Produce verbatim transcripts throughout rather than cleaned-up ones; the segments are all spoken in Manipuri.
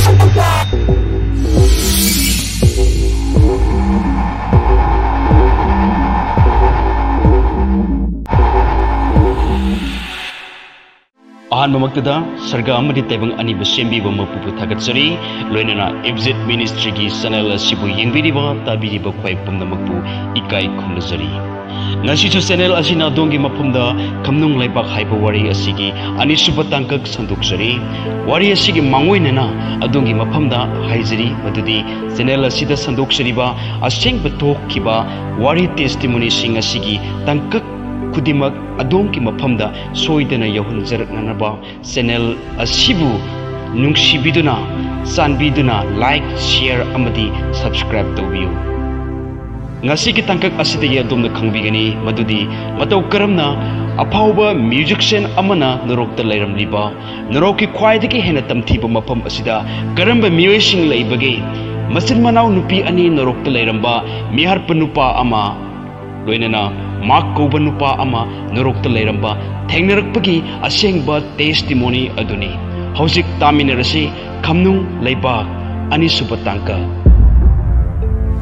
ꯑꯍꯥꯟꯕꯃꯛꯇꯗ ꯁꯔꯒ ꯑꯃꯗꯤ ꯇꯥꯏꯕꯪ ꯑꯅꯤꯕꯨ ꯁꯦꯝꯕꯤꯕ ꯃꯄꯨꯕꯨ ꯊꯥꯒꯠꯆꯔꯤ꯫ ꯂꯣꯏꯅꯅ F Z Ministry ꯒꯤ channel ꯑꯁꯤꯕꯨ ꯌꯦꯡꯕꯤꯔꯤꯕ, ꯇꯥꯕꯤꯔꯤꯕ ꯈ꯭ꯋꯥꯏ ꯄꯨꯝꯅꯃꯛꯄꯨ ꯏꯀꯥꯏ ꯈꯨꯝꯅꯖꯔꯤ꯫ ꯉꯁꯤꯁꯨ channel ꯑꯁꯤꯅ ꯑꯗꯣꯝꯒꯤ ꯃꯐꯝꯗ ꯈꯝꯅꯨꯡ ꯂꯩꯕꯥꯛ ꯍꯥꯏꯕ ꯋꯥꯔꯤ ꯑꯁꯤꯒꯤ ꯑꯅꯤꯁꯨꯕ ꯇꯥꯡꯀꯛ ꯁꯟꯗꯣꯛꯆꯔꯤ꯫ ꯋꯥꯔꯤ ꯑꯁꯤꯒꯤ ꯃꯥꯡꯑꯣꯏꯅꯅ ꯑꯗꯣꯝꯒꯤ ꯃꯐꯝꯗ ꯍꯥꯏꯖꯔꯤ ꯃꯗꯨꯗꯤ channel ꯑꯁꯤꯗ ꯁꯟꯗꯣꯛꯆꯔꯤꯕ ꯑꯁꯦꯡꯕ ꯊꯣꯛꯈꯤꯕ ꯋꯥꯔꯤ testimony ꯁꯤꯡ ꯑꯁꯤꯒꯤ ꯇꯥꯡꯀꯛ ꯈꯨꯗꯤꯡꯃꯛ ꯑꯗꯣꯝꯒꯤ ꯃꯐꯝꯗ ꯁꯣꯏꯗꯅ ꯌꯧꯍꯟꯖꯔꯛꯅꯅꯕ channel ꯑꯁꯤꯕꯨ ꯅꯨꯡꯁꯤꯕꯤꯗꯨꯅ, ꯆꯥꯟꯕꯤꯗꯨꯅ like, share ꯑꯃꯗꯤ subscribe ꯇꯧꯕꯤꯌꯨ꯫ ꯉꯁꯤꯒꯤ ꯇꯥꯡꯀꯛ ꯑꯁꯤꯗꯒꯤ ꯑꯗꯣꯝꯅ ꯈꯪꯕꯤꯒꯅꯤ ꯃꯗꯨꯗꯤ ꯃꯇꯧ ꯀꯔꯝꯅ ꯑꯐꯥꯎꯕ musician ꯑꯃꯅ ꯅꯣꯔꯣꯛꯇ ꯂꯩꯔꯝꯂꯤꯕ, ꯅꯣꯔꯣꯛꯀꯤ ꯈ꯭ꯋꯥꯏꯗꯒꯤ ꯍꯦꯟꯅ ꯇꯝꯊꯤꯕ ꯃꯐꯝ ꯑꯁꯤꯗ ꯀꯔꯝꯕ ꯃꯤꯑꯣꯏꯁꯤꯡ ꯂꯩꯕꯒꯦ꯫ ꯃꯆꯤꯟ ꯃꯅꯥꯎ ꯅꯨꯄꯤ ꯑꯅꯤ ꯅꯣꯔꯣꯛꯇ ꯂꯩꯔꯝꯕ, ꯃꯤꯍꯥꯠꯄ ꯅꯨꯄꯥ ꯑꯃ, ꯂꯣꯏꯅꯅ ꯃꯥꯔꯛ ꯀꯧꯕ ꯅꯨꯄꯥ ꯑꯃ ꯅꯣꯔꯣꯛꯇ ꯂꯩꯔꯝꯕ ꯊꯦꯡꯅꯔꯛꯄꯒꯤ ꯑꯁꯦꯡꯕ testimony ꯑꯗꯨꯅꯤ꯫ ꯍꯧꯖꯤꯛ ꯇꯥꯃꯤꯟꯅꯔꯁꯤ ꯈꯝꯅꯨꯡ ꯂꯩꯕꯥꯛ ꯑꯅꯤꯁꯨꯕ ꯇꯥꯡꯀꯛ꯫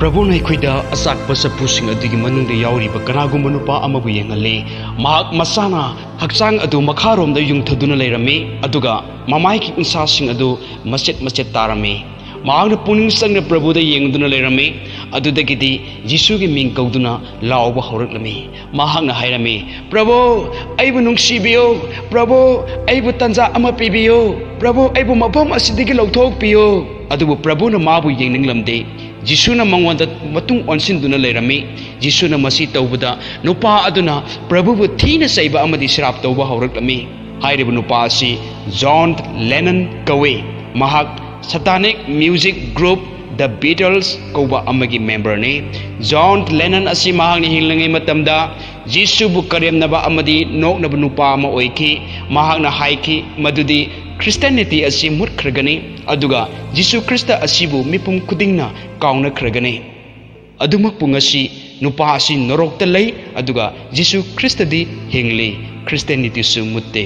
ꯄ꯭ꯔꯚꯨꯅ ꯑꯩꯈꯣꯏꯗ ꯑꯆꯥꯛꯄ ꯆꯐꯨꯁꯤꯡ ꯑꯗꯨꯒꯤ ꯃꯅꯨꯡꯗ ꯌꯥꯎꯔꯤꯕ ꯀꯅꯥꯒꯨꯝꯕ ꯅꯨꯄꯥ ꯑꯃꯕꯨ ꯌꯦꯡꯍꯜꯂꯤ꯫ ꯃꯍꯥꯛ ꯃꯁꯥꯅ ꯍꯛꯆꯥꯡ ꯑꯗꯨ ꯃꯈꯥꯔꯣꯝꯗ ꯌꯨꯡꯊꯗꯨꯅ ꯂꯩꯔꯝꯃꯤ, ꯑꯗꯨꯒ ꯃꯃꯥꯏꯒꯤ ꯎꯟꯁꯥꯁꯤꯡ ꯑꯗꯨ ꯃꯆꯦꯠ ꯃꯆꯦꯠ ꯇꯥꯔꯝꯃꯤ꯫ ꯃꯍꯥꯛꯅ ꯄꯨꯛꯅꯤꯡ ꯆꯪꯅ ꯄ꯭ꯔꯚꯨꯗ ꯌꯦꯡꯗꯨꯅ ꯂꯩꯔꯝꯃꯤ꯫ ꯑꯗꯨꯗꯒꯤꯗꯤ ꯖꯤꯁꯨꯒꯤ ꯃꯤꯡ ꯀꯧꯗꯨꯅ ꯂꯥꯎꯕ ꯍꯧꯔꯛꯂꯝꯃꯤ꯫ ꯃꯍꯥꯛꯅ ꯍꯥꯏꯔꯝꯃꯤ, "ꯄ꯭ꯔꯚꯨ, ꯑꯩꯕꯨ ꯅꯨꯡꯁꯤꯕꯤꯌꯨ꯫ ꯄ꯭ꯔꯚꯨ, ꯑꯩꯕꯨ ꯇꯟꯖꯥ ꯑꯃ ꯄꯤꯕꯤꯌꯨ꯫ ꯄ꯭ꯔꯚꯨ, ꯑꯩꯕꯨ ꯃꯐꯝ ꯑꯁꯤꯗꯒꯤ ꯂꯧꯊꯣꯛꯄꯤꯌꯨ꯫" ꯑꯗꯨꯕꯨ ꯄ꯭ꯔꯚꯨꯅ ꯃꯥꯕꯨ ꯌꯦꯡꯅꯤꯡꯂꯝꯗꯦ꯫ ꯖꯤꯁꯨꯅ ꯃꯉꯣꯟꯗ ꯃꯇꯨꯡ ꯑꯣꯟꯁꯤꯟꯗꯨꯅ ꯂꯩꯔꯝꯃꯤ꯫ ꯖꯤꯁꯨꯅ ꯃꯁꯤ ꯇꯧꯕꯗ ꯅꯨꯄꯥ ꯑꯗꯨꯅ ꯄ꯭ꯔꯚꯨꯕꯨ ꯊꯤꯅ ꯆꯩꯕ ꯑꯃꯗꯤ ꯁ꯭ꯔꯥꯞ ꯇꯧꯕ ꯍꯧꯔꯛꯂꯝꯃꯤ꯫ ꯍꯥꯏꯔꯤꯕ ꯅꯨꯄꯥ ꯑꯁꯤ ꯖꯣꯟ ꯂꯦꯅꯟ ꯀꯧꯏ꯫ ꯃꯍꯥꯛ satanic music group The Beatles ꯀꯧꯕ ꯑꯃꯒꯤ member ꯅꯤ꯫ ꯖꯣꯟ ꯂꯦꯅꯟ ꯑꯁꯤ ꯃꯍꯥꯛꯅ ꯍꯤꯡꯂꯤꯉꯩ ꯃꯇꯝꯗ ꯖꯤꯁꯨꯕꯨ ꯀꯔꯦꯝꯅꯕ ꯑꯃꯗꯤ ꯅꯣꯛꯅꯕ ꯅꯨꯄꯥ ꯑꯃ ꯑꯣꯏꯈꯤ꯫ ꯃꯍꯥꯛꯅ ꯍꯥꯏꯈꯤ ꯃꯗꯨꯗꯤ Christianity ꯑꯁꯤ ꯃꯨꯠꯈ꯭ꯔꯒꯅꯤ, ꯑꯗꯨꯒ ꯖꯤꯁꯨ ꯈ꯭ꯔꯤꯁꯇ ꯑꯁꯤꯕꯨ ꯃꯤꯄꯨꯝ ꯈꯨꯗꯤꯡꯅ ꯀꯥꯎꯅꯈ꯭ꯔꯒꯅꯤ꯫ ꯑꯗꯨꯃꯛꯄꯨ ꯉꯁꯤ ꯅꯨꯄꯥ ꯑꯁꯤ ꯅꯣꯔꯣꯛꯇ ꯂꯩ, ꯑꯗꯨꯒ ꯖꯤꯁꯨ ꯈ꯭ꯔꯤꯁꯇꯗꯤ ꯍꯤꯡꯂꯤ, Christianity ꯁꯨ ꯃꯨꯠꯇꯦ꯫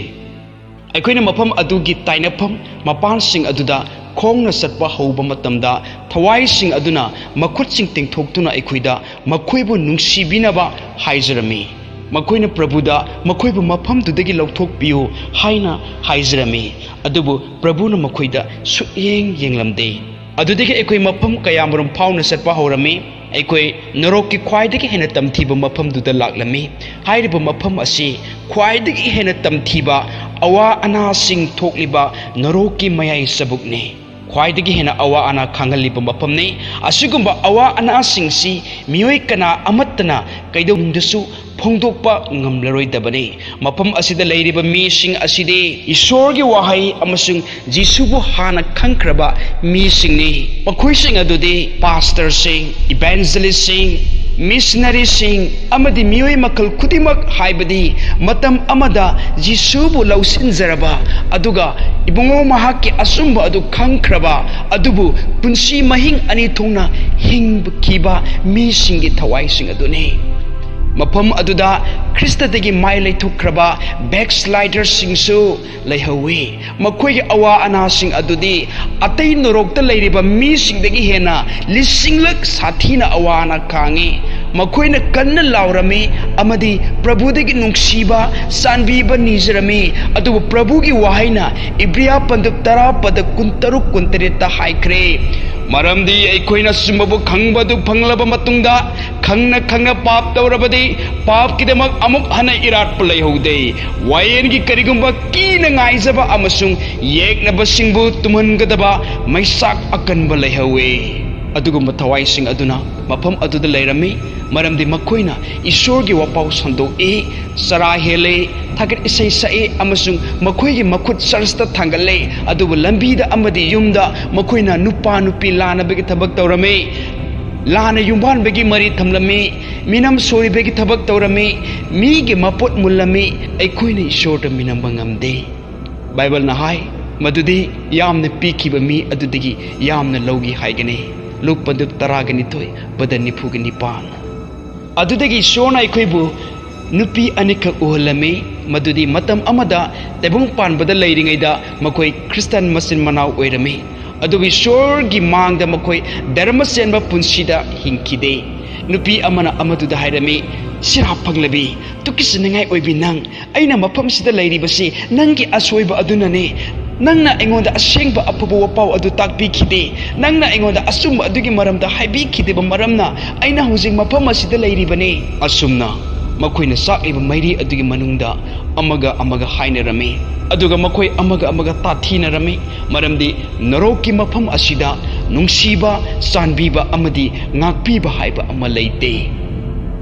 ꯑꯩꯈꯣꯏꯅ ꯃꯐꯝ ꯑꯗꯨꯒꯤ ꯇꯥꯏꯅꯐꯝ ꯃꯄꯥꯟꯁꯤꯡ ꯑꯗꯨꯗ ꯈꯣꯡꯅ ꯆꯠꯄ ꯍꯧꯕ ꯃꯇꯝꯗ, ꯊꯋꯥꯏꯁꯤꯡ ꯑꯗꯨꯅ ꯃꯈꯨꯠꯁꯤꯡ ꯇꯤꯡꯊꯣꯛꯇꯨꯅ ꯑꯩꯈꯣꯏꯗ ꯃꯈꯣꯏꯕꯨ ꯅꯨꯡꯁꯤꯕꯤꯅꯕ ꯍꯥꯏꯖꯔꯝꯃꯤ꯫ ꯃꯈꯣꯏꯅ ꯄ꯭ꯔꯚꯨꯗ ꯃꯈꯣꯏꯕꯨ ꯃꯐꯝꯗꯨꯗꯒꯤ ꯂꯧꯊꯣꯛꯄꯤꯌꯨ ꯍꯥꯏꯅ ꯍꯥꯏꯖꯔꯝꯃꯤ, ꯑꯗꯨꯕꯨ ꯄ꯭ꯔꯚꯨꯅ ꯃꯈꯣꯏꯗ ꯁꯨꯛꯌꯦꯡ ꯌꯦꯡꯂꯝꯗꯦ꯫ ꯑꯗꯨꯗꯒꯤ ꯑꯩꯈꯣꯏ ꯃꯐꯝ ꯀꯌꯥꯃꯔꯨꯝ ꯐꯥꯎꯅ ꯆꯠꯄ ꯍꯧꯔꯝꯃꯤ꯫ ꯑꯩꯈꯣꯏ ꯅꯣꯔꯣꯛꯀꯤ ꯈ꯭ꯋꯥꯏꯗꯒꯤ ꯍꯦꯟꯅ ꯇꯝꯊꯤꯕ ꯃꯐꯝꯗꯨꯗ ꯂꯥꯛꯂꯝꯃꯤ꯫ ꯍꯥꯏꯔꯤꯕ ꯃꯐꯝ ꯑꯁꯤ ꯈ꯭ꯋꯥꯏꯗꯒꯤ ꯍꯦꯟꯅ ꯇꯝꯊꯤꯕ ꯑꯋꯥ ꯑꯅꯥꯁꯤꯡ ꯊꯣꯛꯂꯤꯕ ꯅꯣꯔꯣꯛꯀꯤ ꯃꯌꯥꯏ ꯆꯕꯨꯛꯅꯤ꯫ ꯈ꯭ꯋꯥꯏꯗꯒꯤ ꯍꯦꯟꯅ ꯑꯋꯥ ꯑꯅꯥ ꯈꯥꯡꯍꯜꯂꯤꯕ ꯃꯐꯝꯅꯤ꯫ ꯑꯁꯤꯒꯨꯝꯕ ꯑꯋꯥ ꯑꯅꯥꯁꯤꯡꯁꯤ ꯃꯤꯑꯣꯏ ꯀꯅꯥ ꯑꯃꯠꯇꯅ ꯀꯩꯗꯧꯅꯨꯡꯗꯁꯨ ꯐꯣꯡꯗꯣꯛꯄ ꯉꯝꯂꯔꯣꯏꯗꯕꯅꯤ꯫ ꯃꯐꯝ ꯑꯁꯤꯗ ꯂꯩꯔꯤꯕ ꯃꯤꯁꯤꯡ ꯑꯁꯤꯗꯤ ꯏꯁꯣꯔꯒꯤ ꯋꯥꯍꯩ ꯑꯃꯁꯨꯡ ꯖꯤꯁꯨꯕꯨ ꯍꯥꯟꯅ ꯈꯪꯈ꯭ꯔꯕ ꯃꯤꯁꯤꯡꯅꯤ꯫ ꯃꯈꯣꯏꯁꯤꯡ ꯑꯗꯨꯗꯤ ꯄꯥꯁꯇꯔꯁꯤꯡ, ꯏꯚꯦꯟꯖꯦꯂꯤꯁꯁꯤꯡ, ꯃꯤꯁꯅꯔꯤꯁꯤꯡ ꯑꯃꯗꯤ ꯃꯤꯑꯣꯏ ꯃꯈꯜ ꯈꯨꯗꯤꯡꯃꯛ, ꯍꯥꯏꯕꯗꯤ ꯃꯇꯝ ꯑꯃꯗ ꯖꯤꯁꯨꯕꯨ ꯂꯧꯁꯤꯟꯖꯔꯕ ꯑꯗꯨꯒ ꯏꯕꯨꯡꯉꯣ ꯃꯍꯥꯛꯀꯤ ꯑꯆꯨꯝꯕ ꯑꯗꯨ ꯈꯪꯈ꯭ꯔꯕ ꯑꯗꯨꯕꯨ ꯄꯨꯟꯁꯤ ꯃꯍꯤꯡ ꯑꯅꯤ ꯊꯣꯛꯅ ꯍꯤꯡꯈꯤꯕ ꯃꯤꯁꯤꯡꯒꯤ ꯊꯋꯥꯏꯁꯤꯡ ꯑꯗꯨꯅꯤ꯫ ꯃꯐꯝ ꯑꯗꯨꯗ ꯈ꯭ꯔꯤꯁꯇꯗꯒꯤ ꯃꯥꯏ ꯂꯩꯊꯣꯛꯈ꯭ꯔꯕ ꯕꯦꯛꯁꯂꯥꯏꯗꯔꯁꯤꯡꯁꯨ ꯂꯩꯍꯧꯋꯤ꯫ ꯃꯈꯣꯏꯒꯤ ꯑꯋꯥ ꯑꯅꯥꯁꯤꯡ ꯑꯗꯨꯗꯤ ꯑꯇꯩ ꯅꯣꯔꯣꯛꯇ ꯂꯩꯔꯤꯕ ꯃꯤꯁꯤꯡꯗꯒꯤ ꯍꯦꯟꯅ ꯂꯤꯁꯤꯡꯂꯛ ꯁꯥꯊꯤꯅ ꯑꯋꯥ ꯑꯅꯥ ꯈꯥꯡꯉꯤ꯫ ꯃꯈꯣꯏꯅ ꯀꯟꯅ ꯂꯥꯎꯔꯝꯃꯤ ꯑꯃꯗꯤ ꯄ꯭ꯔꯚꯨꯗꯒꯤ ꯅꯨꯡꯁꯤꯕ, ꯆꯥꯟꯕꯤꯕ ꯅꯤꯖꯔꯝꯃꯤ꯫ ꯑꯗꯨꯕꯨ ꯄ꯭ꯔꯚꯨꯒꯤ ꯋꯥꯍꯩꯅ ꯏꯕ꯭ꯔꯤꯌꯥ ꯄꯟꯗꯨꯞ ꯇꯔꯥ ꯄꯗ ꯀꯨꯟꯇꯔꯨꯛ ꯀꯨꯟꯇꯔꯦꯠꯇ ꯍꯥꯏꯈ꯭ꯔꯦ, "ꯃꯔꯝꯗꯤ ꯑꯩꯈꯣꯏꯅ ꯆꯨꯝꯕꯕꯨ ꯈꯪꯕ ꯑꯗꯨ ꯐꯪꯂꯕ ꯃꯇꯨꯡꯗ, ꯈꯪꯅ ꯈꯪꯅ ꯄꯥꯞ ꯇꯧꯔꯕꯗꯤ, ꯄꯥꯞꯀꯤꯗꯃꯛ ꯑꯃꯨꯛ ꯍꯟꯅ ꯏꯔꯥꯠꯄ ꯂꯩꯍꯧꯗꯦ꯫ ꯋꯥꯌꯦꯟꯒꯤ ꯀꯔꯤꯒꯨꯝꯕ ꯀꯤꯅ ꯉꯥꯏꯖꯕ ꯑꯃꯁꯨꯡ ꯌꯦꯛꯅꯕꯁꯤꯡꯕꯨ ꯇꯨꯝꯍꯟꯒꯗꯕ ꯃꯩꯆꯥꯛ ꯑꯀꯟꯕ ꯂꯩꯍꯧꯋꯤ"꯫ ꯑꯗꯨꯒꯨꯝꯕ ꯊꯋꯥꯏꯁꯤꯡ ꯑꯗꯨꯅ ꯃꯐꯝ ꯑꯗꯨꯗ ꯂꯩꯔꯝꯃꯤ, ꯃꯔꯝꯗꯤ ꯃꯈꯣꯏꯅ ꯏꯁꯣꯔꯒꯤ ꯋꯥꯄꯥꯎ ꯁꯟꯗꯣꯛꯏ, ꯆꯔꯥ ꯍꯦꯜꯂꯤ, ꯊꯥꯒꯠ ꯏꯁꯩ ꯁꯛꯏ ꯑꯃꯁꯨꯡ ꯃꯈꯣꯏꯒꯤ ꯃꯈꯨꯠ ꯆꯔꯆꯇ ꯊꯥꯡꯒꯠꯂꯤ, ꯑꯗꯨꯕꯨ ꯂꯝꯕꯤꯗ ꯑꯃꯗꯤ ꯌꯨꯝꯗ ꯃꯈꯣꯏꯅ ꯅꯨꯄꯥ ꯅꯨꯄꯤ ꯂꯥꯟꯅꯕꯒꯤ ꯊꯕꯛ ꯇꯧꯔꯝꯃꯤ, ꯂꯥꯟꯅ ꯌꯨꯝꯕꯥꯟꯕꯒꯤ ꯃꯔꯤ ꯊꯝꯂꯝꯃꯤ, ꯃꯤꯅꯝ ꯁꯣꯏꯕꯒꯤ ꯊꯕꯛ ꯇꯧꯔꯝꯃꯤ, ꯃꯤꯒꯤ ꯃꯄꯣꯠ ꯃꯨꯜꯂꯝꯃꯤ꯫ ꯑꯩꯈꯣꯏꯅ ꯏꯁꯣꯔꯗ ꯃꯤꯅꯝꯕ ꯉꯝꯗꯦ꯫ ꯕꯥꯏꯕꯜꯅ ꯍꯥꯏ ꯃꯗꯨꯗꯤ ꯌꯥꯝꯅ ꯄꯤꯈꯤꯕ ꯃꯤ ꯑꯗꯨꯗꯒꯤ ꯌꯥꯝꯅ ꯂꯧꯈꯤ ꯍꯥꯏꯒꯅꯤ꯫ ꯂꯨꯛ ꯄꯟꯗꯨꯞ ꯇꯔꯥꯒ ꯅꯤꯊꯣꯏ ꯄꯗ ꯅꯤꯐꯨꯒ ꯅꯤꯄꯥꯟ꯫ ꯑꯗꯨꯗꯒꯤ ꯏꯁꯣꯔꯅ ꯑꯩꯈꯣꯏꯕꯨ ꯅꯨꯄꯤ ꯑꯅꯤꯈꯛ ꯎꯍꯜꯂꯝꯃꯤ, ꯃꯗꯨꯗꯤ ꯃꯇꯝ ꯑꯃꯗ ꯇꯥꯏꯕꯪ ꯄꯥꯟꯕꯗ ꯂꯩꯔꯤꯉꯩꯗ ꯃꯈꯣꯏ ꯈ꯭ꯔꯤꯁꯇꯥꯟ ꯃꯆꯤꯟ ꯃꯅꯥꯎ ꯑꯣꯏꯔꯝꯃꯤ꯫ ꯑꯗꯨꯕꯨ ꯏꯁꯣꯔꯒꯤ ꯃꯥꯡꯗ ꯃꯈꯣꯏ ꯙꯔꯃ ꯆꯦꯟꯕ ꯄꯨꯟꯁꯤꯗ ꯍꯤꯡꯈꯤꯗꯦ꯫ ꯅꯨꯄꯤ ꯑꯃꯅ ꯑꯃꯗꯨꯗ ꯍꯥꯏꯔꯝꯃꯤ, "ꯁꯤꯔꯥ ꯐꯪꯂꯕꯤ, ꯇꯨꯀꯤꯠꯆꯅꯤꯡꯉꯥꯏ ꯑꯣꯏꯕꯤ ꯅꯪ, ꯑꯩꯅ ꯃꯐꯝꯁꯤꯗ ꯂꯩꯔꯤꯕꯁꯤ ꯅꯪꯒꯤ ꯑꯁꯣꯏꯕ ꯑꯗꯨꯅꯅꯦ꯫ ꯅꯪꯅ ꯑꯩꯉꯣꯟꯗ ꯑꯁꯦꯡꯕ ꯑꯐꯕ ꯋꯥꯄꯥꯎ ꯑꯗꯨ ꯇꯥꯛꯄꯤꯈꯤꯗꯦ꯫ ꯅꯪꯅ ꯑꯩꯉꯣꯟꯗ ꯑꯆꯨꯝꯕ ꯑꯗꯨꯒꯤ ꯃꯔꯝꯗ ꯍꯥꯏꯕꯤꯈꯤꯗꯕ ꯃꯔꯝꯅ ꯑꯩꯅ ꯍꯧꯖꯤꯛ ꯃꯐꯝ ꯑꯁꯤꯗ ꯂꯩꯔꯤꯕꯅꯦ"꯫ ꯑꯁꯨꯝꯅ ꯃꯈꯣꯏꯅ ꯆꯥꯛꯂꯤꯕ ꯃꯩꯔꯤ ꯑꯗꯨꯒꯤ ꯃꯅꯨꯡꯗ ꯑꯃꯒ ꯑꯃꯒ ꯍꯥꯏꯅꯔꯝꯃꯤ꯫ ꯑꯗꯨꯒ ꯃꯈꯣꯏ ꯑꯃꯒ ꯑꯃꯒ ꯇꯥꯊꯤꯅꯔꯝꯃꯤ, ꯃꯔꯝꯗꯤ ꯅꯣꯔꯣꯛꯀꯤ ꯃꯐꯝ ꯑꯁꯤꯗ ꯅꯨꯡꯁꯤꯕ, ꯆꯥꯟꯕꯤꯕ ꯑꯃꯗꯤ ꯉꯥꯛꯄꯤꯕ ꯍꯥꯏꯕ ꯑꯃ ꯂꯩꯇꯦ꯫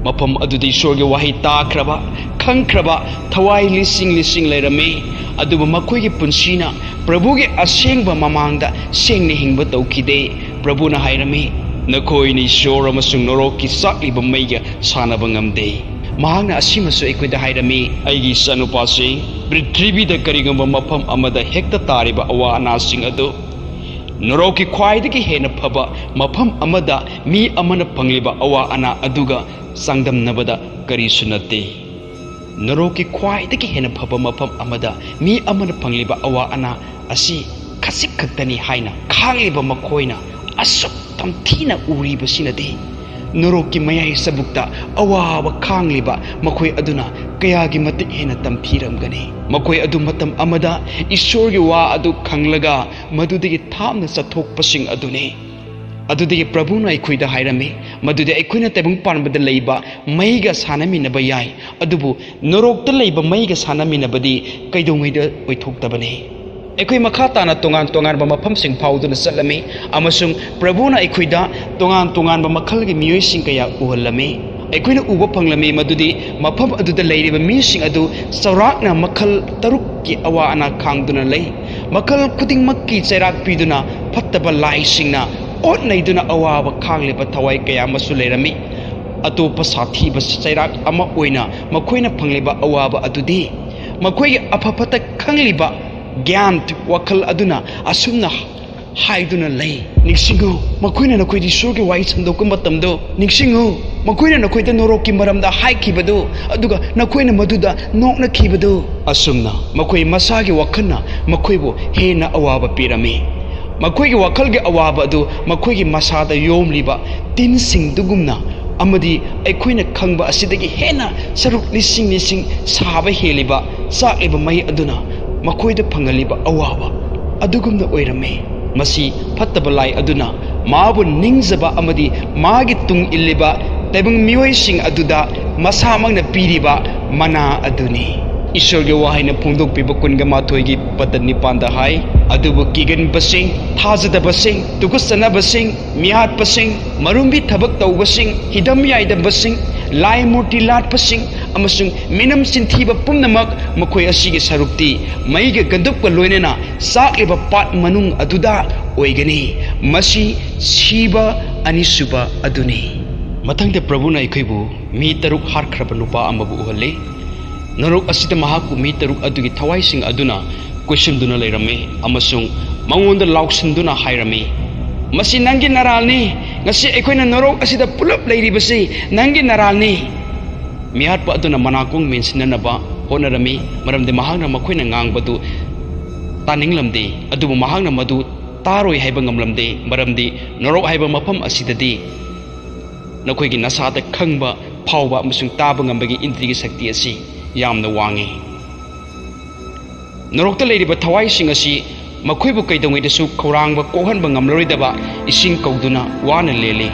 ꯃꯐꯝ ꯑꯗꯨꯗ ꯏꯁꯣꯔꯒꯤ ꯋꯥꯍꯩ ꯇꯥꯈ꯭ꯔꯕ, ꯈꯪꯈ꯭ꯔꯕ ꯊꯋꯥꯏ ꯂꯤꯁꯤꯡ ꯂꯤꯁꯤꯡ ꯂꯩꯔꯝꯃꯤ, ꯑꯗꯨꯕꯨ ꯃꯈꯣꯏꯒꯤ ꯄꯨꯟꯁꯤꯅ ꯄ꯭ꯔꯚꯨꯒꯤ ꯑꯁꯦꯡꯕ ꯃꯃꯥꯡꯗ ꯁꯦꯡꯅ ꯍꯤꯡꯕ ꯇꯧꯈꯤꯗꯦ꯫ ꯄ꯭ꯔꯚꯨꯅ ꯍꯥꯏꯔꯝꯃꯤ, "ꯅꯈꯣꯏꯅ ꯏꯁꯣꯔ ꯑꯃꯁꯨꯡ ꯅꯣꯔꯣꯛꯀꯤ ꯆꯥꯛꯂꯤꯕ ꯃꯩꯒ ꯁꯥꯟꯅꯕ ꯉꯝꯗꯦ"꯫ ꯃꯍꯥꯛꯅ ꯑꯁꯤꯃꯁꯨ ꯑꯩꯈꯣꯏꯗ ꯍꯥꯏꯔꯝꯃꯤ, "ꯑꯩꯒꯤ ꯏꯆꯥꯅꯨꯄꯥꯁꯤꯡ, ꯄ꯭ꯔꯤꯊꯤꯕꯤꯗ ꯀꯔꯤꯒꯨꯝꯕ ꯃꯐꯝ ꯑꯃꯗ ꯍꯦꯛꯇ ꯇꯥꯔꯤꯕ ꯑꯋꯥ ꯑꯅꯥꯁꯤꯡ ꯑꯗꯨ ꯅꯣꯔꯣꯛꯀꯤ ꯈ꯭ꯋꯥꯏꯗꯒꯤ ꯍꯦꯟꯅ ꯐꯕ ꯃꯐꯝ ꯑꯃꯗ ꯃꯤ ꯑꯃꯅ ꯐꯪꯂꯤꯕ ꯑꯋꯥ ꯑꯅꯥ ꯑꯗꯨꯒ ꯆꯥꯡꯗꯝꯅꯕꯗ ꯀꯔꯤꯁꯨ ꯅꯠꯇꯦ꯫ ꯅꯣꯔꯣꯛꯀꯤ ꯈ꯭ꯋꯥꯏꯗꯒꯤ ꯍꯦꯟꯅ ꯐꯕ ꯃꯐꯝ ꯑꯃꯗ ꯃꯤ ꯑꯃꯅ ꯐꯪꯂꯤꯕ ꯑꯋꯥ ꯑꯅꯥ ꯑꯁꯤ ꯈꯖꯤꯛ ꯈꯛꯇꯅꯤ" ꯍꯥꯏꯅ ꯈꯥꯡꯂꯤꯕ ꯃꯈꯣꯏꯅ ꯑꯁꯨꯛ ꯇꯝꯊꯤꯅ ꯎꯔꯤꯕꯁꯤꯅꯗꯤ ꯅꯣꯔꯣꯛꯀꯤ ꯃꯌꯥꯏ ꯆꯕꯨꯛꯇ ꯑꯋꯥꯕ ꯈꯥꯡꯂꯤꯕ ꯃꯈꯣꯏ ꯑꯗꯨꯅ ꯀꯌꯥꯒꯤ ꯃꯇꯤꯛ ꯍꯦꯟꯅ ꯇꯝꯊꯤꯔꯝꯒꯅꯤ꯫ ꯃꯈꯣꯏ ꯑꯗꯨ ꯃꯇꯝ ꯑꯃꯗ ꯏꯁꯣꯔꯒꯤ ꯋꯥ ꯑꯗꯨ ꯈꯪꯂꯒ ꯃꯗꯨꯗꯒꯤ ꯊꯥꯞꯅ ꯆꯠꯊꯣꯛꯄꯁꯤꯡ ꯑꯗꯨꯅꯤ꯫ ꯑꯗꯨꯗꯒꯤ ꯄ꯭ꯔꯚꯨꯅ ꯑꯩꯈꯣꯏꯗ ꯍꯥꯏꯔꯝꯃꯤ, ꯃꯗꯨꯗꯤ ꯑꯩꯈꯣꯏꯅ ꯇꯥꯏꯕꯪ ꯄꯥꯟꯕꯗ ꯂꯩꯕ ꯃꯩꯒ ꯁꯥꯟꯅꯃꯤꯟꯅꯕ ꯌꯥꯏ, ꯑꯗꯨꯕꯨ ꯅꯣꯔꯣꯛꯇ ꯂꯩꯕ ꯃꯩꯒ ꯁꯥꯟꯅꯃꯤꯟꯅꯕꯗꯤ ꯀꯩꯗꯧꯉꯩꯗ ꯑꯣꯏꯊꯣꯛꯇꯕꯅꯤ꯫ ꯑꯩꯈꯣꯏ ꯃꯈꯥ ꯇꯥꯅ ꯇꯣꯉꯥꯟ ꯇꯣꯉꯥꯟꯕ ꯃꯐꯝꯁꯤꯡ ꯐꯥꯎꯗꯨꯅ ꯆꯠꯂꯝꯃꯤ, ꯑꯃꯁꯨꯡ ꯄ꯭ꯔꯚꯨꯅ ꯑꯩꯈꯣꯏꯗ ꯇꯣꯉꯥꯟ ꯇꯣꯉꯥꯟꯕ ꯃꯈꯜꯒꯤ ꯃꯤꯑꯣꯏꯁꯤꯡ ꯀꯌꯥ ꯎꯍꯜꯂꯝꯃꯤ꯫ ꯑꯩꯈꯣꯏꯅ ꯎꯕ ꯐꯪꯂꯝꯃꯤ ꯃꯗꯨꯗꯤ ꯃꯐꯝ ꯑꯗꯨꯗ ꯂꯩꯔꯤꯕ ꯃꯤꯁꯤꯡ ꯑꯗꯨ ꯆꯥꯎꯔꯥꯛꯅ ꯃꯈꯜ ꯇꯔꯨꯛꯀꯤ ꯑꯋꯥ ꯑꯅꯥ ꯈꯥꯡꯗꯨꯅ ꯂꯩ꯫ ꯃꯈꯜ ꯈꯨꯗꯤꯡꯃꯛꯀꯤ ꯆꯩꯔꯥꯛ ꯄꯤꯗꯨꯅ ꯐꯠꯇꯕ ꯂꯥꯏꯁꯤꯡꯅ ꯑꯣꯠ ꯅꯩꯗꯨꯅ ꯑꯋꯥꯕ ꯈꯥꯡꯂꯤꯕ ꯊꯋꯥꯏ ꯀꯌꯥ ꯑꯃꯁꯨ ꯂꯩꯔꯝꯃꯤ꯫ ꯑꯇꯣꯞꯄ ꯁꯥꯊꯤꯕ ꯆꯩꯔꯥꯛ ꯑꯃ ꯑꯣꯏꯅ ꯃꯈꯣꯏꯅ ꯐꯪꯂꯤꯕ ꯑꯋꯥꯕ ꯑꯗꯨꯗꯤ ꯃꯈꯣꯏꯒꯤ ꯑꯐ ꯐꯠꯇ ꯈꯪꯂꯤꯕ ꯒ꯭ꯌꯥꯟ ꯋꯥꯈꯜ ꯑꯗꯨꯅ ꯑꯁꯨꯝꯅ ꯍꯥꯏꯗꯨꯅ ꯂꯩ, "ꯅꯤꯡꯁꯤꯡꯉꯨ, ꯃꯈꯣꯏꯅ ꯅꯈꯣꯏꯗ ꯏꯁꯣꯔꯒꯤ ꯋꯥꯍꯩ ꯁꯟꯗꯣꯛꯄ ꯃꯇꯝꯗꯣ ꯅꯤꯡꯁꯤꯡꯉꯨ꯫ ꯃꯈꯣꯏꯅ ꯅꯈꯣꯏꯗ ꯅꯣꯔꯣꯛꯀꯤ ꯃꯔꯝꯗ ꯍꯥꯏꯈꯤꯕꯗꯨ, ꯑꯗꯨꯒ ꯅꯈꯣꯏꯅ ꯃꯗꯨꯗ ꯅꯣꯛꯅꯈꯤꯕꯗꯨ"꯫ ꯑꯁꯨꯝꯅ ꯃꯈꯣꯏ ꯃꯁꯥꯒꯤ ꯋꯥꯈꯜꯅ ꯃꯈꯣꯏꯕꯨ ꯍꯦꯟꯅ ꯑꯋꯥꯕ ꯄꯤꯔꯝꯃꯤ꯫ ꯃꯈꯣꯏꯒꯤ ꯋꯥꯈꯜꯒꯤ ꯑꯋꯥꯕ ꯑꯗꯨ ꯃꯈꯣꯏꯒꯤ ꯃꯁꯥꯗ ꯌꯣꯝꯂꯤꯕ ꯇꯤꯟꯁꯤꯡꯗꯨꯒꯨꯝꯅ ꯑꯃꯗꯤ ꯑꯩꯈꯣꯏꯅ ꯈꯪꯕ ꯑꯁꯤꯗꯒꯤ ꯍꯦꯟꯅ ꯁꯔꯨꯛ ꯂꯤꯁꯤꯡ ꯂꯤꯁꯤꯡ ꯁꯥꯕ ꯍꯦꯜꯂꯤꯕ ꯆꯥꯛꯂꯤꯕ ꯃꯩ ꯑꯗꯨꯅ ꯃꯈꯣꯏꯗ ꯐꯪꯍꯜꯂꯤꯕ ꯑꯋꯥꯕ ꯑꯗꯨꯒꯨꯝꯅ ꯑꯣꯏꯔꯝꯃꯤ꯫ ꯃꯁꯤ ꯐꯠꯇꯕ ꯂꯥꯏ ꯑꯗꯨꯅ ꯃꯥꯕꯨ ꯅꯤꯡꯖꯕ ꯑꯃꯗꯤ ꯃꯥꯒꯤ ꯇꯨꯡ ꯏꯜꯂꯤꯕ ꯇꯥꯏꯕꯪ ꯃꯤꯑꯣꯏꯁꯤꯡ ꯑꯗꯨꯗ ꯃꯁꯥꯃꯛꯅ ꯄꯤꯔꯤꯕ ꯃꯅꯥ ꯑꯗꯨꯅꯤ꯫ ꯏꯁꯣꯔꯒꯤ ꯋꯥꯍꯩꯅ ꯐꯣꯡꯗꯣꯛꯄꯤꯕ ꯀꯨꯟꯒ ꯃꯥꯊꯣꯏꯒꯤ ꯄꯗ ꯅꯤꯄꯥꯟꯗ ꯍꯥꯏ, "ꯑꯗꯨꯕꯨ ꯀꯤꯒꯟꯕꯁꯤꯡ, ꯊꯥꯖꯗꯕꯁꯤꯡ, ꯇꯨꯀꯠꯆꯅꯕꯁꯤꯡ, ꯃꯤꯍꯥꯠꯄꯁꯤꯡ, ꯃꯔꯨꯝꯕꯤ ꯊꯕꯛ ꯇꯧꯕꯁꯤꯡ, ꯍꯤꯗꯝ ꯌꯥꯏꯗꯕꯁꯤꯡ, ꯂꯥꯏ ꯃꯨꯔꯇꯤ ꯂꯥꯠꯄꯁꯤꯡ ꯑꯃꯁꯨꯡ ꯃꯤꯅꯝ ꯆꯤꯟꯊꯤꯕ ꯄꯨꯝꯅꯃꯛ, ꯃꯈꯣꯏ ꯑꯁꯤꯒꯤ ꯁꯔꯨꯛꯇꯤ ꯃꯩꯒ ꯒꯟꯗꯨꯞꯀ ꯂꯣꯏꯅꯅ ꯆꯥꯛꯂꯤꯕ ꯄꯥꯠ ꯃꯅꯨꯡ ꯑꯗꯨꯗ ꯑꯣꯏꯒꯅꯤ꯫ ꯃꯁꯤ ꯁꯤꯕ ꯑꯅꯤꯁꯨꯕ ꯑꯗꯨꯅꯤ꯫" ꯃꯊꯪꯗ ꯄ꯭ꯔꯚꯨꯅ ꯑꯩꯈꯣꯏꯕꯨ ꯃꯤ ꯇꯔꯨꯛ ꯍꯥꯠꯈ꯭ꯔꯕ ꯅꯨꯄꯥ ꯑꯃꯕꯨ ꯎꯍꯜꯂꯤ꯫ ꯅꯣꯔꯣꯛ ꯑꯁꯤꯗ ꯃꯍꯥꯛꯄꯨ ꯃꯤ ꯇꯔꯨꯛ ꯑꯗꯨꯒꯤ ꯊꯋꯥꯏꯁꯤꯡ ꯑꯗꯨꯅ ꯀꯣꯏꯁꯤꯟꯗꯨꯅ ꯂꯩꯔꯝꯃꯤ ꯑꯃꯁꯨꯡ ꯃꯉꯣꯟꯗ ꯂꯥꯎꯁꯤꯟꯗꯨꯅ ꯍꯥꯏꯔꯝꯃꯤ, "ꯃꯁꯤ ꯅꯪꯒꯤ ꯅꯔꯥꯜꯅꯤ꯫ ꯉꯁꯤ ꯑꯩꯈꯣꯏꯅ ꯅꯣꯔꯣꯛ ꯑꯁꯤꯗ ꯄꯨꯂꯞ ꯂꯩꯔꯤꯕꯁꯤ ꯅꯪꯒꯤ ꯅꯔꯥꯜꯅꯤ꯫" ꯃꯤꯍꯥꯠꯄ ꯑꯗꯨꯅ ꯃꯅꯥꯀꯣꯡ ꯃꯦꯟꯁꯤꯟꯅꯅꯕ ꯍꯣꯠꯅꯔꯝꯃꯤ, ꯃꯔꯝꯗꯤ ꯃꯍꯥꯛꯅ ꯃꯈꯣꯏꯅ ꯉꯥꯡꯕꯗꯨ ꯇꯥꯅꯤꯡꯂꯝꯗꯦ꯫ ꯑꯗꯨꯕꯨ ꯃꯍꯥꯛꯅ ꯃꯗꯨ ꯇꯥꯔꯣꯏ ꯍꯥꯏꯕ ꯉꯝꯂꯝꯗꯦ, ꯃꯔꯝꯗꯤ ꯅꯣꯔꯣꯛ ꯍꯥꯏꯕ ꯃꯐꯝ ꯑꯁꯤꯗꯗꯤ ꯅꯈꯣꯏꯒꯤ ꯅꯁꯥꯗ ꯈꯪꯕ, ꯐꯥꯎꯕ ꯑꯃꯁꯨꯡ ꯇꯥꯕ ꯉꯝꯕꯒꯤ ꯏꯟꯗ꯭ꯔꯤꯒꯤ ꯁꯛꯇꯤ ꯑꯁꯤ ꯌꯥꯝꯅ ꯋꯥꯡꯏ꯫ ꯅꯣꯔꯣꯛꯇ ꯂꯩꯔꯤꯕ ꯊꯋꯥꯏꯁꯤꯡ ꯑꯁꯤ ꯃꯈꯣꯏꯕꯨ ꯀꯩꯗꯧꯉꯩꯗꯁꯨ ꯈꯧꯔꯥꯡꯕ ꯀꯣꯛꯍꯟꯕ ꯉꯝꯂꯔꯣꯏꯗꯕ ꯏꯁꯤꯡ ꯀꯧꯗꯨꯅ ꯋꯥꯅ ꯂꯦꯜꯂꯤ꯫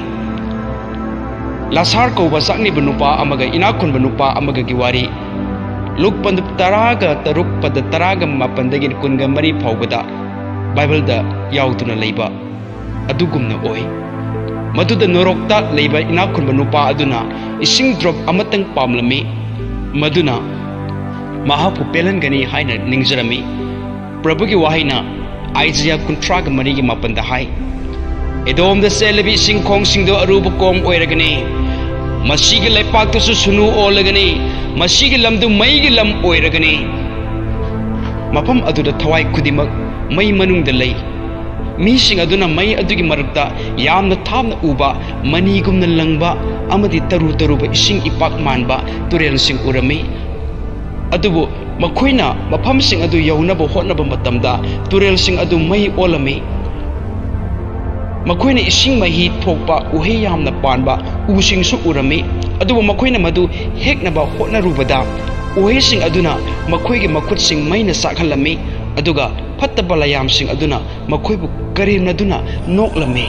ꯂꯥꯁꯥꯔ ꯀꯧꯕ ꯆꯥꯛꯅꯤꯕ ꯅꯨꯄꯥ ꯑꯃꯒ ꯏꯅꯥꯛ ꯈꯨꯟꯕ ꯅꯨꯄꯥ ꯑꯃꯒꯒꯤ ꯋꯥꯔꯤ, ꯂꯨꯛ ꯄꯟꯗꯨꯞ ꯇꯔꯥꯒ ꯇꯔꯨꯛ ꯄꯗ ꯇꯔꯥꯒ ꯃꯥꯄꯟꯗꯒꯤ ꯀꯨꯟꯒ ꯃꯔꯤ ꯐꯥꯎꯕꯗ ꯕꯥꯏꯕꯜꯗ ꯌꯥꯎꯗꯨꯅ ꯂꯩꯕ ꯑꯗꯨꯒꯨꯝꯅ ꯑꯣꯏ꯫ ꯃꯗꯨꯗ ꯅꯣꯔꯣꯛꯇ ꯂꯩꯕ ꯏꯅꯥꯛ ꯈꯨꯟꯕ ꯅꯨꯄꯥ ꯑꯗꯨꯅ ꯏꯁꯤꯡ ꯗ꯭ꯔꯣꯞ ꯑꯃꯇꯪ ꯄꯥꯝꯂꯝꯃꯤ, ꯃꯗꯨꯅ ꯃꯍꯥꯛꯄꯨ ꯄꯦꯜꯍꯟꯒꯅꯤ ꯍꯥꯏꯅ ꯅꯤꯡꯖꯔꯝꯃꯤ꯫ ꯄ꯭ꯔꯚꯨꯒꯤ ꯋꯥꯍꯩꯅ ꯑꯥꯏꯖꯌꯥ ꯀꯨꯟꯊ꯭ꯔꯥꯒ ꯃꯔꯤꯒꯤ ꯃꯥꯄꯟꯗ ꯍꯥꯏ, "ꯑꯦꯗꯣꯝꯗ ꯆꯦꯜꯂꯤꯕ ꯏꯁꯤꯡ ꯈꯣꯡꯁꯤꯡꯗꯨ ꯑꯔꯨꯕ ꯀꯣꯝ ꯑꯣꯏꯔꯒꯅꯤ, ꯃꯁꯤꯒꯤ ꯂꯩꯄꯥꯛꯇꯨꯁꯨ ꯁꯨꯅꯨ ꯑꯣꯜꯂꯒꯅꯤ, ꯃꯁꯤꯒꯤ ꯂꯝꯗꯨ ꯃꯩꯒꯤ ꯂꯝ ꯑꯣꯏꯔꯒꯅꯤ꯫" ꯃꯐꯝ ꯑꯗꯨꯗ ꯊꯋꯥꯏ ꯈꯨꯗꯤꯡꯃꯛ ꯃꯩ ꯃꯅꯨꯡꯗ ꯂꯩ꯫ ꯃꯤꯁꯤꯡ ꯑꯗꯨꯅ ꯃꯩ ꯑꯗꯨꯒꯤ ꯃꯔꯛꯇ ꯌꯥꯝꯅ ꯊꯥꯞꯅ ꯎꯕ ꯃꯅꯤꯒꯨꯝꯅ ꯂꯪꯕ ꯑꯃꯗꯤ ꯇꯔꯨ ꯇꯔꯨꯕ ꯏꯁꯤꯡ ꯏꯄꯥꯛ ꯃꯥꯟꯕ ꯇꯨꯔꯦꯜꯁꯤꯡ ꯎꯔꯝꯃꯤ꯫ ꯑꯗꯨꯕꯨ ꯃꯈꯣꯏꯅ ꯃꯐꯝꯁꯤꯡ ꯑꯗꯨ ꯌꯧꯅꯕ ꯍꯣꯠꯅꯕ ꯃꯇꯝꯗ ꯇꯨꯔꯦꯜꯁꯤꯡ ꯑꯗꯨ ꯃꯩ ꯑꯣꯜꯂꯝꯃꯤ꯫ ꯃꯈꯣꯏꯅ ꯏꯁꯤꯡ ꯃꯍꯤ ꯊꯣꯛꯄ ꯎꯍꯩ ꯌꯥꯝꯅ ꯄꯥꯟꯕ ꯎꯁꯤꯡꯁꯨ ꯎꯔꯝꯃꯤ꯫ ꯑꯗꯨꯕꯨ ꯃꯈꯣꯏꯅ ꯃꯗꯨ ꯍꯦꯛꯅꯕ ꯍꯣꯠꯅꯔꯨꯕꯗ, ꯎꯍꯩꯁꯤꯡ ꯑꯗꯨꯅ ꯃꯈꯣꯏꯒꯤ ꯃꯈꯨꯠꯁꯤꯡ ꯃꯩꯅ ꯆꯥꯛꯍꯜꯂꯝꯃꯤ, ꯑꯗꯨꯒ ꯐꯠꯇꯕ ꯂꯌꯥꯝꯁꯤꯡ ꯑꯗꯨꯅ ꯃꯈꯣꯏꯕꯨ ꯀꯔꯦꯝꯅꯗꯨꯅ ꯅꯣꯛꯂꯝꯃꯤ꯫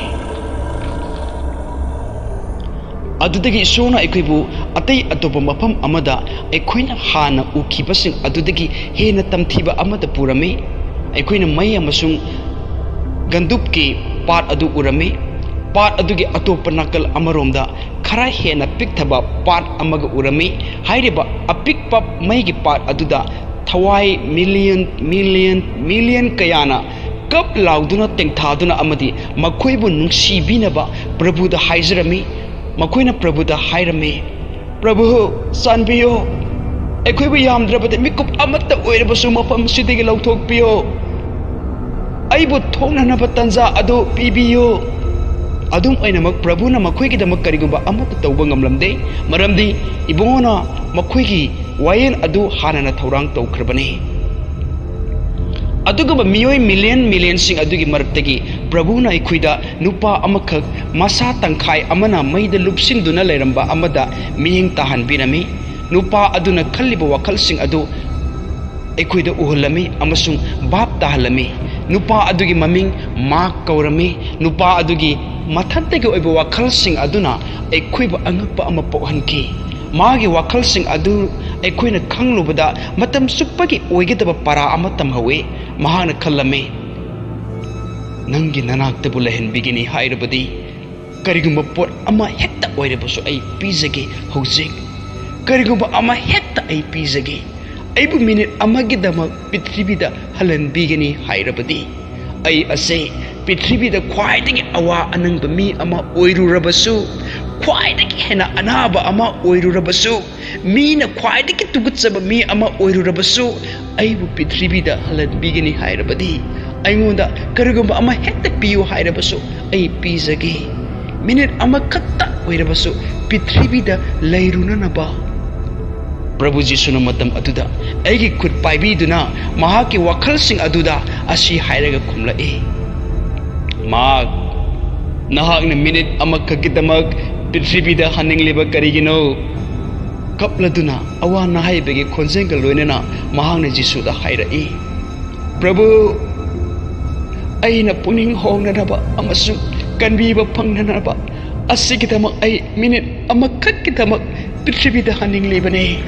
ꯑꯗꯨꯗꯒꯤ ꯏꯁꯣꯔꯅ ꯑꯩꯈꯣꯏꯕꯨ ꯑꯇꯩ ꯑꯇꯣꯞꯄ ꯃꯐꯝ ꯑꯃꯗ ꯑꯩꯈꯣꯏꯅ ꯍꯥꯟꯅ ꯎꯈꯤꯕꯁꯤꯡ ꯑꯗꯨꯗꯒꯤ ꯍꯦꯟꯅ ꯇꯝꯊꯤꯕ ꯑꯃꯗ ꯄꯨꯔꯝꯃꯤ꯫ ꯑꯩꯈꯣꯏꯅ ꯃꯩ ꯑꯃꯁꯨꯡ ꯒꯟꯗꯨꯞꯀꯤ ꯄꯥꯠ ꯑꯗꯨ ꯎꯔꯝꯃꯤ꯫ ꯄꯥꯠ ꯑꯗꯨꯒꯤ ꯑꯇꯣꯞꯄ ꯅꯥꯀꯜ ꯑꯃꯔꯣꯝꯗ ꯈꯔ ꯍꯦꯟꯅ ꯄꯤꯛꯊꯕ ꯄꯥꯠ ꯑꯃꯒ ꯎꯔꯝꯃꯤ꯫ ꯍꯥꯏꯔꯤꯕ ꯑꯄꯤꯛꯄ ꯃꯩꯒꯤ ꯄꯥꯠ ꯑꯗꯨꯗ ꯊꯋꯥꯏ ꯃꯤꯂꯤꯌꯟ, ꯃꯤꯂꯤꯌꯟ, ꯃꯤꯂꯤꯌꯟ ꯀꯌꯥꯅ ꯀꯞ ꯂꯥꯎꯗꯨꯅ, ꯇꯦꯡꯊꯥꯗꯨꯅ ꯑꯃꯗꯤ ꯃꯈꯣꯏꯕꯨ ꯅꯨꯡꯁꯤꯕꯤꯅꯕ ꯄ꯭ꯔꯚꯨꯗ ꯍꯥꯏꯖꯔꯝꯃꯤ꯫ ꯃꯈꯣꯏꯅ ꯄ꯭ꯔꯚꯨꯗ ꯍꯥꯏꯔꯝꯃꯤ, "ꯄ꯭ꯔꯚꯨ, ꯆꯥꯟꯕꯤꯌꯨ, ꯑꯩꯈꯣꯏꯕꯨ ꯌꯥꯝꯗ꯭ꯔꯕꯗ ꯃꯤꯀꯨꯞ ꯑꯃꯠꯇ ꯑꯣꯏꯔꯕꯁꯨ ꯃꯐꯝꯁꯤꯗꯒꯤ ꯂꯧꯊꯣꯛꯄꯤꯌꯨ꯫ ꯑꯩꯕꯨ ꯊꯣꯛꯅꯅꯕ ꯇꯟꯖꯥ ꯑꯗꯨ ꯄꯤꯕꯤꯌꯨ"꯫ ꯑꯗꯨꯝ ꯑꯣꯏꯅꯃꯛ, ꯄ꯭ꯔꯚꯨꯅ ꯃꯈꯣꯏꯒꯤꯗꯃꯛ ꯀꯔꯤꯒꯨꯝꯕ ꯑꯃꯠꯇ ꯇꯧꯕ ꯉꯝꯂꯝꯗꯦ, ꯃꯔꯝꯗꯤ ꯏꯕꯨꯡꯉꯣꯅ ꯃꯈꯣꯏꯒꯤ ꯋꯥꯌꯦꯜ ꯑꯗꯨ ꯍꯥꯟꯅꯅ ꯊꯧꯔꯥꯡ ꯇꯧꯈ꯭ꯔꯕꯅꯤ꯫ ꯑꯗꯨꯒꯨꯝꯕ ꯃꯤꯑꯣꯏ ꯃꯤꯂꯤꯌꯟ ꯃꯤꯂꯤꯌꯟꯁꯤꯡ ꯑꯗꯨꯒꯤ ꯃꯔꯛꯇꯒꯤ ꯄ꯭ꯔꯚꯨꯅ ꯑꯩꯈꯣꯏꯗ ꯅꯨꯄꯥ ꯑꯃꯈꯛ, ꯃꯁꯥ ꯇꯪꯈꯥꯏ ꯑꯃꯅ ꯃꯩꯗ ꯂꯨꯞꯁꯤꯟꯗꯨꯅ ꯂꯩꯔꯝꯕ ꯑꯃꯗ ꯃꯤꯠꯌꯦꯡ ꯇꯥꯍꯟꯕꯤꯔꯝꯃꯤ꯫ ꯅꯨꯄꯥ ꯑꯗꯨꯅ ꯈꯜꯂꯤꯕ ꯋꯥꯈꯜꯁꯤꯡ ꯑꯗꯨ ꯑꯩꯈꯣꯏꯗ ꯎꯍꯜꯂꯝꯃꯤ ꯑꯃꯁꯨꯡ ꯚꯥꯞ ꯇꯥꯍꯜꯂꯝꯃꯤ꯫ ꯅꯨꯄꯥ ꯑꯗꯨꯒꯤ ꯃꯃꯤꯡ ꯃꯥꯔꯛ ꯀꯧꯔꯝꯃꯤ꯫ ꯅꯨꯄꯥ ꯑꯗꯨꯒꯤ ꯃꯊꯟꯇꯒꯤ ꯑꯣꯏꯕ ꯋꯥꯈꯜꯁꯤꯡ ꯑꯗꯨꯅ ꯑꯩꯈꯣꯏꯕꯨ ꯑꯉꯛꯄ ꯑꯃ ꯄꯣꯛꯍꯟꯈꯤ꯫ ꯃꯥꯒꯤ ꯋꯥꯈꯜꯁꯤꯡ ꯑꯗꯨ ꯑꯩꯈꯣꯏꯅ ꯈꯪꯂꯨꯕꯗ ꯃꯇꯝ ꯆꯨꯞꯄꯒꯤ ꯑꯣꯏꯒꯗꯕ ꯄꯔꯥ ꯑꯃ ꯇꯝꯍꯧꯏ꯫ ꯃꯍꯥꯛꯅ ꯈꯜꯂꯝꯃꯤ, "ꯅꯪꯒꯤ ꯅꯅꯥꯛꯇꯕꯨ ꯂꯩꯍꯟꯕꯤꯒꯅꯤ ꯍꯥꯏꯔꯕꯗꯤ, ꯀꯔꯤꯒꯨꯝꯕ ꯄꯣꯠ ꯑꯃ ꯍꯦꯛꯇ ꯑꯣꯏꯔꯕꯁꯨ ꯑꯩ ꯄꯤꯖꯒꯦ ꯍꯧꯖꯤꯛ꯫ ꯀꯔꯤꯒꯨꯝꯕ ꯑꯃ ꯍꯦꯛꯇ ꯑꯩ ꯄꯤꯖꯒꯦ꯫ ꯑꯩꯕꯨ ꯃꯤꯅꯤꯠ ꯑꯃꯒꯤꯗꯃꯛ ꯄ꯭ꯔꯤꯊꯤꯕꯤꯗ ꯍꯜꯍꯟꯕꯤꯒꯅꯤ ꯍꯥꯏꯔꯕꯗꯤ, ꯑꯩ ꯑꯁꯦ ꯄ꯭ꯔꯤꯊꯤꯕꯤꯗ ꯈ꯭ꯋꯥꯏꯗꯒꯤ ꯑꯋꯥ ꯑꯅꯪꯕ ꯃꯤ ꯑꯃ ꯑꯣꯏꯔꯨꯔꯕꯁꯨ, ꯈ꯭ꯋꯥꯏꯗꯒꯤ ꯍꯦꯟꯅ ꯑꯅꯥꯕ ꯑꯃ ꯑꯣꯏꯔꯨꯔꯕꯁꯨ, ꯃꯤꯅ ꯈ꯭ꯋꯥꯏꯗꯒꯤ ꯇꯨꯀꯠꯆꯕ ꯃꯤ ꯑꯃ ꯑꯣꯏꯔꯨꯔꯕꯁꯨ, ꯑꯩꯕꯨ ꯄ꯭ꯔꯤꯊꯤꯕꯤꯗ ꯍꯜꯍꯟꯕꯤꯒꯅꯤ ꯍꯥꯏꯔꯕꯗꯤ, ꯑꯩꯉꯣꯟꯗ ꯀꯔꯤꯒꯨꯝꯕ ꯑꯃ ꯍꯦꯛꯇ ꯄꯤꯌꯨ ꯍꯥꯏꯔꯕꯁꯨ ꯑꯩ ꯄꯤꯖꯒꯦ꯫ ꯃꯤꯅꯤꯠ ꯑꯃꯈꯛꯇ ꯑꯣꯏꯔꯕꯁꯨ ꯄ꯭ꯔꯤꯊꯤꯕꯤꯗ ꯂꯩꯔꯨꯅꯅꯕ"꯫ ꯄ꯭ꯔꯚꯨ ꯖꯤꯁꯨꯅ ꯃꯇꯝ ꯑꯗꯨꯗ ꯑꯩꯒꯤ ꯈꯨꯠ ꯄꯥꯏꯕꯤꯗꯨꯅ ꯃꯍꯥꯛꯀꯤ ꯋꯥꯈꯜꯁꯤꯡ ꯑꯗꯨꯗ ꯑꯁꯤ ꯍꯥꯏꯔꯒ ꯈꯨꯝꯂꯛꯏ, "ꯃꯥꯔꯛ, ꯅꯍꯥꯛꯅ ꯃꯤꯅꯤꯠ ꯑꯃꯈꯛꯀꯤꯗꯃꯛ ꯄ꯭ꯔꯤꯊꯤꯕꯤꯗ ꯍꯟꯅꯤꯡꯂꯤꯕ ꯀꯔꯤꯒꯤꯅꯣ? ꯀꯞꯂꯗꯨꯅ ꯑꯋꯥ ꯅꯥꯍꯩꯕꯒꯤ ꯈꯣꯟꯖꯦꯜꯒ ꯂꯣꯏꯅꯅ ꯃꯍꯥꯛꯅ ꯖꯤꯁꯨꯗ ꯍꯥꯏꯔꯛꯏ, "ꯄ꯭ꯔꯚꯨ, ꯑꯩꯅ ꯄꯨꯛꯅꯤꯡ ꯍꯣꯡꯅꯅꯕ ꯑꯃꯁꯨꯡ ꯀꯟꯕꯤꯕ ꯐꯪꯅꯅꯕ ꯑꯁꯤꯒꯤꯗꯃꯛ ꯑꯩ ꯃꯤꯅꯤꯠ ꯑꯃꯈꯛꯀꯤꯗꯃꯛ ꯄ꯭ꯔꯤꯊꯤꯕꯤꯗ ꯍꯟꯅꯤꯡꯂꯤꯕꯅꯦ"꯫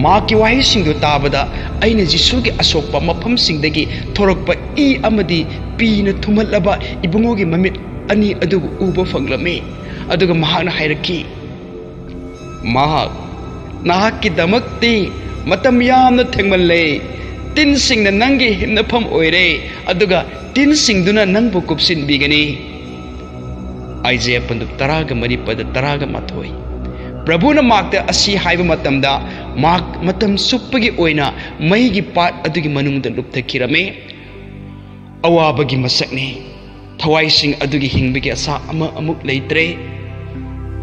ꯃꯍꯥꯛꯀꯤ ꯋꯥꯍꯩꯁꯤꯡꯗꯨ ꯇꯥꯕꯗ ꯑꯩꯅ ꯖꯤꯁꯨꯒꯤ ꯑꯁꯣꯛꯄ ꯃꯐꯝꯁꯤꯡꯗꯒꯤ ꯊꯣꯔꯛꯄ ꯏ ꯑꯃꯗꯤ ꯄꯤꯅ ꯊꯨꯝꯍꯠꯂꯕ ꯏꯕꯨꯡꯉꯣꯒꯤ ꯃꯃꯤꯠ ꯑꯅꯤ ꯑꯗꯨꯕꯨ ꯎꯕ ꯐꯪꯂꯝꯃꯤ꯫ ꯑꯗꯨꯒ ꯃꯍꯥꯛꯅ ꯍꯥꯏꯔꯛꯈꯤ, "ꯃꯍꯥꯛ, ꯅꯍꯥꯛꯀꯤꯗꯃꯛꯇꯤ ꯃꯇꯝ ꯌꯥꯝꯅ ꯊꯦꯡꯃꯜꯂꯦ꯫ ꯇꯤꯟꯁꯤꯡꯅ ꯅꯪꯒꯤ ꯍꯤꯞꯅꯐꯝ ꯑꯣꯏꯔꯦ, ꯑꯗꯨꯒ ꯇꯤꯟꯁꯤꯡꯗꯨꯅ ꯅꯪꯕꯨ ꯀꯨꯞꯁꯤꯟꯕꯤꯒꯅꯤ"꯫ ꯑꯥꯏꯖꯦꯌꯥ ꯄꯟꯗꯨꯞ ꯇꯔꯥꯒ ꯃꯔꯤ, ꯄꯗ ꯇꯔꯥꯒ ꯃꯥꯊꯣꯏ꯫ ꯄ꯭ꯔꯚꯨꯅ ꯃꯍꯥꯛꯇ ꯑꯁꯤ ꯍꯥꯏꯕ ꯃꯇꯝꯗ, ꯃꯍꯥꯛ ꯃꯇꯝ ꯆꯨꯞꯄꯒꯤ ꯑꯣꯏꯅ ꯃꯩꯒꯤ ꯄꯥꯠ ꯑꯗꯨꯒꯤ ꯃꯅꯨꯡꯗ ꯂꯨꯞꯊꯈꯤꯔꯝꯃꯤ꯫ ꯑꯋꯥꯕꯒꯤ ꯃꯁꯛꯅꯤ꯫ ꯊꯋꯥꯏꯁꯤꯡ ꯑꯗꯨꯒꯤ ꯍꯤꯡꯕꯒꯤ ꯑꯁꯥ ꯑꯃ ꯑꯃꯨꯛ ꯂꯩꯇ꯭ꯔꯦ꯫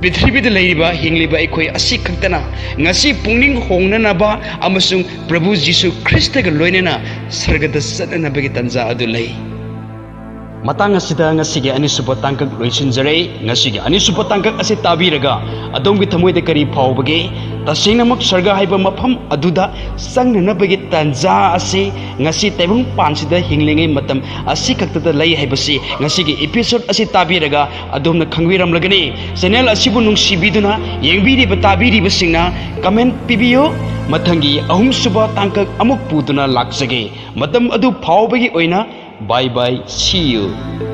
ꯄ꯭ꯔꯤꯊꯤꯕꯤꯗ ꯂꯩꯔꯤꯕ, ꯍꯤꯡꯂꯤꯕ ꯑꯩꯈꯣꯏ ꯑꯁꯤ ꯈꯛꯇꯅ ꯉꯁꯤ ꯄꯨꯛꯅꯤꯡ ꯍꯣꯡꯅꯅꯕ ꯑꯃꯁꯨꯡ ꯄ꯭ꯔꯚꯨ ꯖꯤꯁꯨ ꯈ꯭ꯔꯤꯁꯇꯒ ꯂꯣꯏꯅꯅ ꯁꯔꯒꯗ ꯆꯠꯅꯅꯕꯒꯤ ꯇꯥꯟꯖꯥ ꯑꯗꯨ ꯂꯩ꯫ ꯃꯇꯥꯡ ꯑꯁꯤꯗ ꯉꯁꯤꯒꯤ ꯑꯅꯤꯁꯨꯕ ꯇꯥꯡꯀꯛ ꯂꯣꯏꯁꯤꯟꯖꯔꯦ꯫ ꯉꯁꯤꯒꯤ ꯑꯅꯤꯁꯨꯕ ꯇꯥꯡꯀꯛ ꯑꯁꯤ ꯇꯥꯕꯤꯔꯒ ꯑꯗꯣꯝꯒꯤ ꯊꯃꯣꯏꯗ ꯀꯔꯤ ꯐꯥꯎꯕꯒꯦ? ꯇꯁꯦꯡꯅꯃꯛ ꯁꯔꯒ ꯍꯥꯏꯕ ꯃꯐꯝ ꯑꯗꯨꯗ ꯆꯪꯅꯅꯕꯒꯤ ꯇꯥꯟꯖꯥ ꯑꯁꯤ ꯉꯁꯤ ꯇꯥꯏꯕꯪ ꯄꯥꯟꯁꯤꯗ ꯍꯤꯡꯂꯤꯉꯩ ꯃꯇꯝ ꯑꯁꯤ ꯈꯛꯇꯗ ꯂꯩ ꯍꯥꯏꯕꯁꯤ ꯉꯁꯤꯒꯤ episode ꯑꯁꯤ ꯇꯥꯕꯤꯔꯒ ꯑꯗꯣꯝꯅ ꯈꯪꯕꯤꯔꯝꯂꯒꯅꯤ꯫ Channel ꯑꯁꯤꯕꯨ ꯅꯨꯡꯁꯤꯕꯤꯗꯨꯅ ꯌꯦꯡꯕꯤꯔꯤꯕ ꯇꯥꯕꯤꯔꯤꯕꯁꯤꯡꯅ comment ꯄꯤꯕꯤꯌꯨ꯫ ꯃꯊꯪꯒꯤ ꯑꯍꯨꯝꯁꯨꯕ ꯇꯥꯡꯀꯛ ꯑꯃꯨꯛ ꯄꯨꯗꯨꯅ ꯂꯥꯛꯆꯒꯦ꯫ ꯃꯇꯝ ꯑꯗꯨ ꯐꯥꯎꯕꯒꯤ ꯑꯣꯏꯅ bye bye, see you꯫